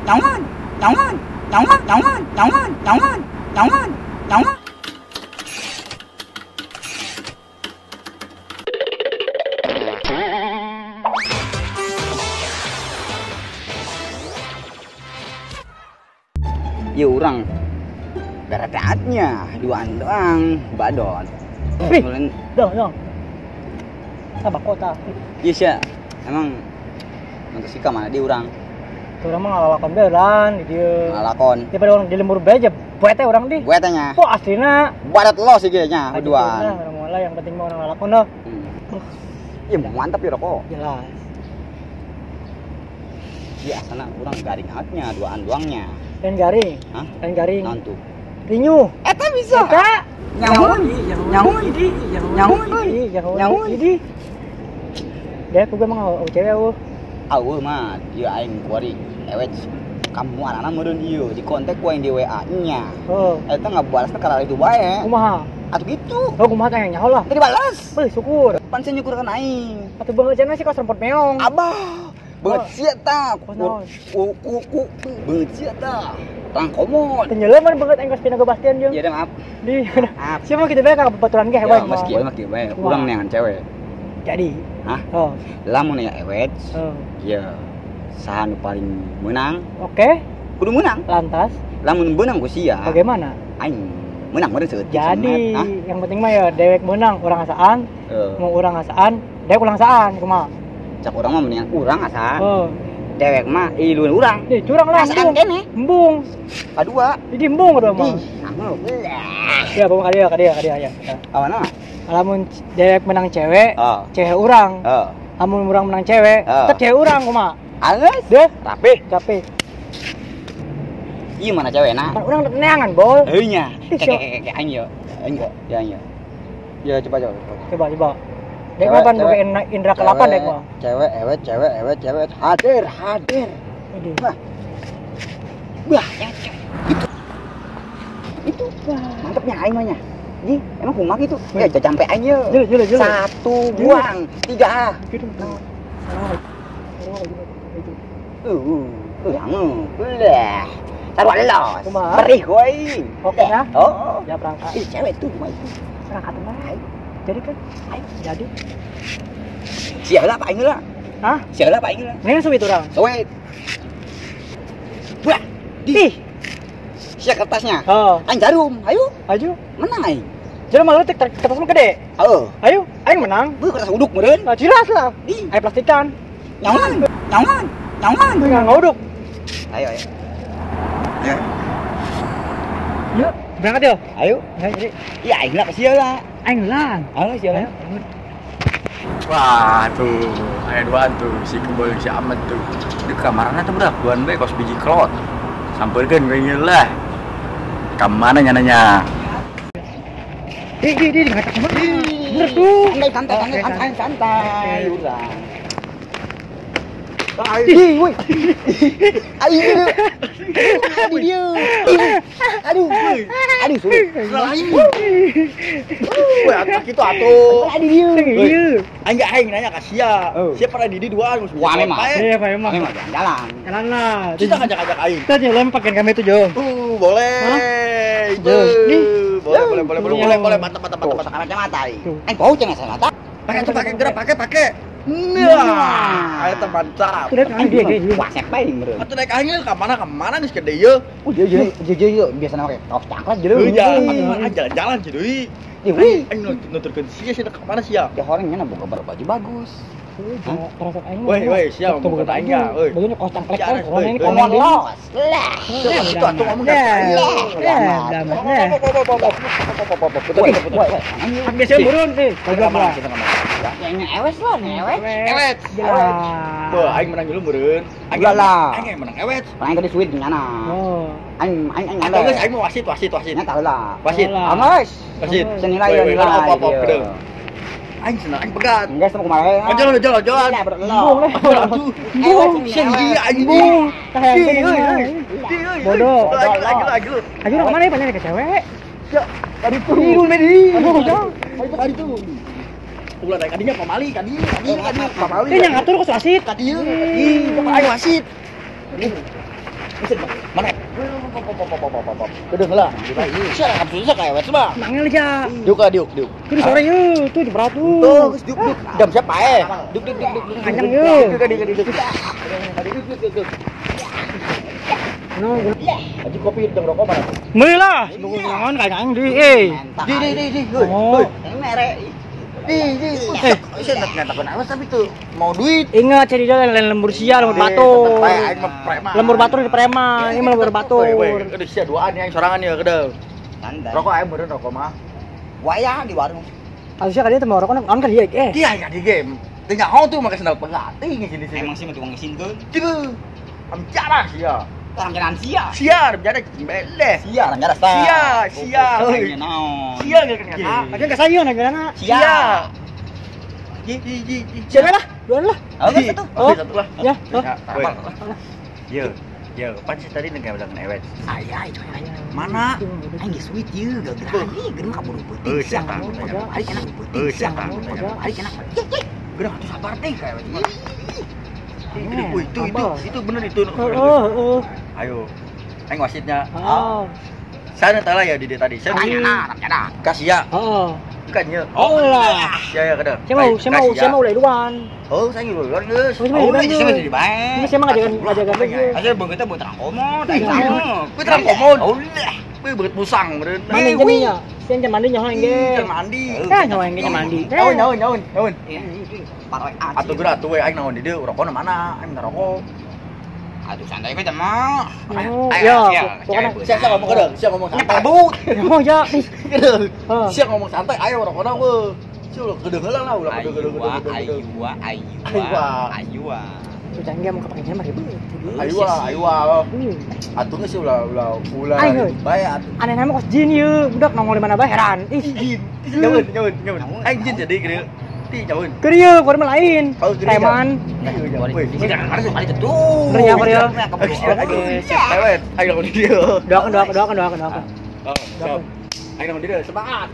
nyawan, nyawan, nyawan, nyawan, nyawan, nyawan, nyawan, nyawan. Ya orang berat-beratnya duaan doang badon. Dong, dong. Sama kota. Iya sih, emang untuk sika mana di orang? Orang mah ngalakon beran di dia. Ngalakon. Ya pada orang di lembur bae aja, buete orang di. Buetenya. Kok aslina? Barat lo sih kayaknya berduaan. Orang mulai yang penting mah orang ngalakon dah. Iya mantap ya rokok. Jelas. Iya sana orang garing hatnya duaan doangnya. Lain garing. Hah? Lain garing. Nantu. Rinyuh. Eta bisa. Eta. Nyamun. Nyamun. Nyamun. Nyamun. Jadi. Dia aku emang cewek aku. Awu mah dia aing kuari ewet kamu anak-anak meureun ieu di kontak ku aing di WA nya. Oh. Eta ngabalasna kana itu bae. Kumaha? Atuh gitu. Oh kumaha teh nyaho lah. Teu dibalas. Beuh syukur. Pan sia nyukurkeun aing. Atuh beungeut cenah sih kos rempot meong. Abah. Beungeut sia tah. Ku ku beungeut sia tah. Tang komod. Tenyeuleuh mah beungeut aing kos pina Bastian jeung. Iya maaf. Di. Sia mah kitu bae ka babaturan ge hebat. Ya meski mah kieu bae urang neangan cewek. Jadi. Hah? Oh. Lamun ya ewet. Oh. Ya saha nu paling menang. Oke. Kudu menang. Lantas lamun menang ku sia. Bagaimana? Aing menang meureun seueutik. Jadi yang penting mah ya dewek menang urang asaan. Mau urang asaan, dewek ulang asaan kumaha? Cak urang mah mendingan urang asaan. Oh. Dewek mah ilun urang. Ih, curang lah. Asaan kene. Embung. Kadua. Jadi embung kadua mah. Ih, anu. Ya, bawa ka dia ya. Awana? Lamun dewek menang cewek, oh. Cewek urang. Oh. Lamun urang menang cewek, oh. Tetep cewek urang kumaha? Alus. Deh, rapi. Rapi. Iya mana cewek na? Kan urang neangan, bol. Heuh nya. Kek aing yo. Aing yo. Ya aing yo. Ya coba coba. Coba coba. Dek mah pan boga indra ke-8 dek mah. Cewek, ewet, cewek, ewet, cewek. Hadir, hadir. Wah. Wah, itu. Itu. Mantapnya aing mah nya. Ji, emang kumaha gitu? Ya sampai aing ye. Jele, jele. Satu buang, tiga. Gitu. Yang. Lah. Taruh los. Perih goi. Oke ya. Oh. Ya berangkat. Ih, cewek tuh mah itu. Berangkat mah. Jadi kan? Ayo, jadi. Sia lah aing lah. Hah? Sia lah aing lah. Ini suwit urang. Suwit. Wah, di. Sia kertasnya. Oh. Aing jarum, ayo. Ayo. Menang aing. Jarum malu tik kertas mah gede. Heeh. Ayo, aing menang. Beuh kertas uduk meureun. Nah, jelas lah. Di. Ayo plastikan. Nyaman, nyaman, nyaman. Enggak ngauduk. Ayo, ayo. Ya. Yuk, berangkat yuk. Ayo. Ya, jadi. Ya aing lah sia lah. Aing lah. Ayo sia lah. Wah, tuh, aya duaan tuh si Kebol si Ahmad tuh. Di kamarna tuh budak duaan bae kos biji klot. Sampeurkeun we lah. Ka mana nyananya? Di ngacak kumaha? Bener tuh. Santai santai santai santai. Urang. Ih, woi. Aduh. Aduh dia. Aduh. Aduh, sulit. Woi, atuh kitu atuh. Aduh dia. Aing gak aing nanya ka sia. Sia pernah di duaan. Wah, memang. Iya, memang. Memang jalan. Jalan lah. Kita ngajak-ngajak aing. Kita jalan pakai kami itu, Jo. Boleh. Boleh, boleh, boleh, boleh, boleh, mantap, mantap, mantap, mantap. Kacamata. Aing bau cenah mata. Pakai tuh, pakai gerak, pakai, pakai. Nah, ayo mantap. Udah kan dia dia. Wah, siapa yang meureun? Atuh naik angin ka mana ka mana geus gede ieu. Oh, dia dia biasana make kaos cangklat jeung. Heuh, atuh jalan-jalan sih deui. Deui. Aing nuturkeun sia sia ka mana sia? Ya horengnya boga baju bagus. Woi, woi, sia ngomong ka aing ya, euy. Bajunya kaos cangklek kan, orangnya ini ngomong los. Lah, itu atuh ngomong ka aing. Kan biasa meureun teh. Goblok lah. Yang ewes lah, ewes. Ewes. Wah, aing menang dulu meureun. Aing lah. Aing menang ewes. Aing tadi suit nyana. Oh. Aing aing aing. Atau geus aing mau wasit, wasit, wasit. Nya tahu lah. Wasit. Awas. Wasit. Senilai nilai. Apa-apa aing senang aing pegat. Enggak sama kumaha. Oh, jalan jalan jalan. Embung. Embung. Sing aing embung. Bodoh. Lagi lagi. Ayo urang mana ya panjang ke cewek? Ya, tadi tuh. Medi. Aduh, tadi tuh. Ulah naik kadinya pamali, kadi, kadi, kadi, pamali. Ini yang ngatur kok wasit. Kadi, kadi, aing wasit. Mana? Kedeung lah. Sia rekam susah kayak wes mah. Mangel ya. Diuk lah diuk diuk. Itu sore yeuh, tuh di berat tuh. Tuh, geus diuk diuk. Jam siapa eh? Diuk diuk diuk diuk. Kanyang yeuh. Diuk diuk diuk diuk. Diuk diuk. No, aji kopi jeung rokok mana? Meuli lah, nunggu naon kayak aing di eh. Di di di di. Oh. Mere. Di di. Sia nggak awas tapi tuh mau duit. Ingat cari jalan lain lembur sia lembur batur. Aing mah preman. Lembur batur di preman, ini mah lembur batur. Aduh sia duaan aing sorangan ya kedeung. Rokok aing meureun rokok mah. Wayah di warung. Atuh sia ka dieu teh mau rokok naon ka dieu eh. Dia ka di game. Teu nyaho tuh make sendal pelatih sini sini. Emang sih mah tukang ngisinkeun. Tiba. Am jarah sia. Orang jalan sia. Sia, bicara beleh. Sia, orang jalan sia. Sia, sia. Sia enggak kena. Lagi enggak sayo nah Sia. Ji ji ji. Siapa lah? Dua lah. Oh, satu. Oh, satu lah. Ya. Yo, yo, pan si tadi nengah bilang ewet. Aya itu aya. Mana? Aing geus duit ieu gak gerah. Geus mah kaburu peuting siang. Hari enak peuting siang. Hari enak. Geura atuh sabar teh ka ewet. Itu bener itu. Heeh. Ayo. Aing wasitnya. Oh. Saya tahu ya di tadi. Saya tanya. Kasih ya. Heeh. Bukan ya. Oh lah. Ya ya kada. Saya mau ulai duan. Oh, saya ulah duan geus. Oh, saya jadi bae. Ini saya mah ngajakan lagi. Aja beungeutna beungeut terang komo, tah sama. Kuy terang komo. Oh lah. Kuy beungeut musang meureun. Mandi jadinya. Saya jangan mandi nyaho engge. Jangan mandi. Eh nyaho engge mandi. Naon naon naon naon. Atuh geura atuh we aing naon di dieu rokona mana? Aing minta rokok. Aduh santai we teh mah. Ya, pokoknya sia ngomong kedeung, sia ngomong santai. Kabut. Oh ya. Kedeung. Sia ngomong santai ayo rokona we. Sia ulah kedeung heula lah, ulah kedeung kedeung. Aywa aywa aywa. Sudah enggak mau kepakai mah ribut. Aywa aywa. Atuh geus ulah ulah ulah bae atuh. Aneh mah kos jin ieu, budak nongol di mana bae heran. Ih, jin. Nyaun nyaun nyaun. Aing jin jadi geus. Jauhin. Krieu, kau lain. Preman. Krieu, krieu. Ayo dia. Doakan, doakan, doakan, doakan, doakan. Ayo dia, semangat.